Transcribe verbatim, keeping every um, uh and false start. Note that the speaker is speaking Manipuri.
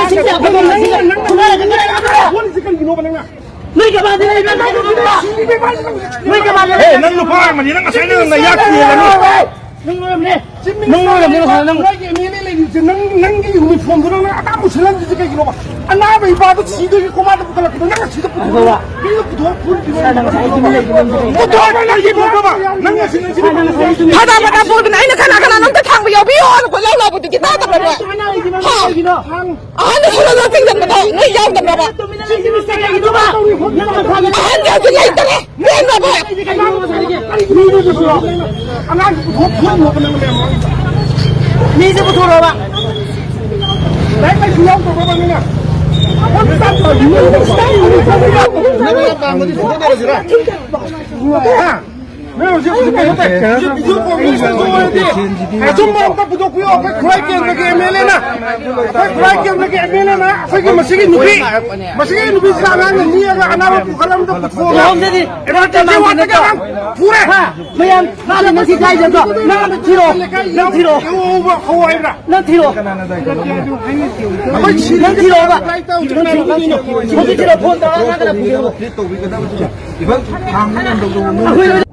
ꯅꯪ, ꯅꯪ, ꯅꯪ, ꯅꯪ, ꯅꯪ, ꯅꯪ, ꯅꯪ, ꯅꯪ, ꯅꯪ, ꯅꯪ, ꯅꯪ, ꯅꯪ, ꯅꯣꯏ ꯀꯃꯥꯟꯗ ꯂꯩꯕ? ꯅꯣꯏ ꯀꯃꯥꯟꯗ ꯂꯩꯕ? ꯅꯣꯏ ꯀꯃꯥꯟꯗ ꯂꯩꯕ? ꯍꯦ, ꯅꯪ ꯅꯨꯄꯥ ꯑꯣꯏꯔꯝꯃꯗꯤ ꯅꯪ ꯉꯁꯥꯏꯅ ꯅꯪ ꯅꯌꯥ ꯆꯦꯜꯂꯅꯤ꯫ ꯅꯪ ꯑꯣꯏꯔꯝꯅꯤ꯫ ꯅꯪ ꯑꯣꯏꯔꯝꯅꯤ ꯉꯁꯥꯏ ꯅꯪ꯫ ꯅꯣꯏꯒꯤ ꯑꯦꯝ ꯑꯦꯜ ꯑꯦ ꯂꯩꯔꯤꯁꯦ ꯅꯪ, ꯅꯪꯒꯤ ꯌꯨꯅꯤꯐꯣꯔꯝꯗꯣ ꯅꯪꯅ ꯑꯗꯥ ꯃꯨꯁꯜꯍꯟꯗ꯭ꯔꯤꯁꯦ ꯀꯩꯒꯤꯅꯣꯕ? ꯑꯅꯥꯕ ꯏꯄꯥꯗꯣ ꯁꯤꯗꯣꯏꯒꯤ ꯀꯣꯃꯥꯗ ꯄꯨꯈꯠꯂꯛꯄꯗꯣ ꯅꯪꯅ ꯁꯤꯗ ꯄꯨꯊꯣꯛꯑꯣ꯫ ꯑꯗꯨꯒ ꯃꯤꯅ ꯄꯨꯊꯣꯛꯑ ꯐꯨꯔꯤꯗꯨꯅ ꯁꯥꯔ, ꯅꯪ ꯉꯁꯥꯏ ꯇꯨꯃꯤꯟ ꯂꯩꯗꯨꯅ ꯅꯪ ꯀꯩꯗꯧꯔꯒꯦ? ꯄꯨꯊꯣꯛꯑꯣ ꯅꯪꯒꯤ ꯄꯨꯊꯣꯛꯑꯣ꯫ ꯅꯪ ꯉꯁꯤ ꯅꯪ ꯁꯤꯗ ꯁꯥꯔ, ꯅꯪ ꯉꯁꯥꯏ ꯇꯨꯃꯤꯟ ꯐꯗꯥ ꯐꯗꯥ ꯄꯨꯔꯒꯅ ꯑꯩꯅ ꯀꯅꯥ ꯀꯅꯥꯅꯣ ꯑꯝꯇ ꯊꯥꯡꯕ ꯌꯥꯎꯕꯤꯌꯣ ꯍꯥꯏꯅ ꯀꯣꯏꯂꯥꯎ ꯂꯥꯎꯕꯗꯨꯗꯤ ꯇꯥꯗꯕ꯭ꯔꯥ ꯅꯣꯏ? ꯍꯥ? ꯀꯩꯒꯤꯅꯣ? ꯑꯍꯟꯗ ꯁꯣꯂꯣ ꯆꯤꯡꯁꯤꯟꯕꯗꯣ ꯅꯣꯏ ꯌꯥꯎꯗꯕ꯭ꯔꯕ? ꯑꯍꯟꯗꯤ ꯍꯧꯖꯤꯛ ꯂꯩꯇꯔꯦ꯫ ꯄꯦꯟꯗꯕ꯫ ꯑꯉꯥꯡ ꯄꯨꯊꯣꯛ ꯐꯨꯍꯟꯅꯣꯕ ꯅꯪ ꯃꯌꯥꯝ ꯃꯃꯥꯡꯗ꯫ ꯃꯤꯁꯦ ꯄꯨꯊꯣꯔꯛꯑꯣꯕ꯫ ꯂꯥꯏꯔꯤꯛ ꯂꯥꯏꯁꯨ ꯌꯥꯎꯗꯕ꯭ꯔꯕ ꯅꯪꯅ? ꯅꯪꯅ ꯑꯄꯥꯝꯕꯗꯤ ꯄꯨꯊꯣꯛꯅꯔꯁꯤꯔꯥ? ꯍꯥ? ꯅꯣꯏ ꯍꯧꯖꯤꯛ ꯍꯧꯖꯤꯛ ꯀꯩꯅꯣ ꯇꯧ-, ꯍꯧꯖꯤꯛ ꯚꯤꯗꯤꯑꯣ ꯀꯣꯜ ꯇꯧꯔꯗꯤ ꯑꯆꯨꯝꯕ ꯑꯝꯇ ꯄꯨꯊꯣꯛꯄꯤꯌꯣ꯫ ꯑꯩꯈꯣꯏ ꯈꯨꯔꯥꯏ ꯀꯦꯟꯗ꯭ꯔꯒꯤ ꯑꯦꯝ ꯑꯦꯜ ꯑꯦꯅ, ꯑꯩꯈꯣꯏ ꯈꯨꯔꯥꯏ ꯀꯦꯟꯗ꯭ꯔꯒꯤ ꯑꯦꯝ ꯑꯦꯜ ꯑꯦꯅ ꯑꯩꯈꯣꯏꯒꯤ ꯃꯁꯤꯒꯤ ꯅꯨꯄꯤ, ꯃꯁꯤꯒꯤ ꯅꯨꯄꯤꯁꯤꯗ ꯑꯉꯥꯡꯅ ꯅꯦꯛꯑꯒ ꯑꯅꯥꯕ ꯄꯨꯈꯠꯂꯝꯗ ꯄꯨꯊꯣꯛꯑꯒ ꯂꯨꯍꯣꯡꯗꯗꯤ emergency ward ꯇꯒꯤ ꯑꯉꯥꯡ ꯐꯨꯔꯦ꯫ ꯍꯥ? ꯃꯌꯥꯝ ꯃꯥꯅ ꯅꯪ ꯁꯤ ꯀꯥꯏꯗꯕ꯭ꯔꯣ? ꯅꯪ ꯑꯝꯇ ꯊꯤꯔꯣ꯫ ꯅꯪ ꯊꯤꯔꯣ꯫ ꯍꯧ ꯍꯥꯏꯕ꯭ꯔꯥ? ꯅꯪ ꯊꯤꯔꯣ꯫ ꯑꯩꯈꯣꯏ ꯁꯤ ꯅꯪ ꯊꯤꯔꯣꯕ꯫ ꯍꯧꯖꯤꯛ ꯊꯤꯔꯣ, ꯐꯣꯟ ꯇꯧꯔꯒ ꯅꯪ ꯀꯅꯥ ꯄꯨꯒꯦ? ꯑꯩꯈꯣꯏ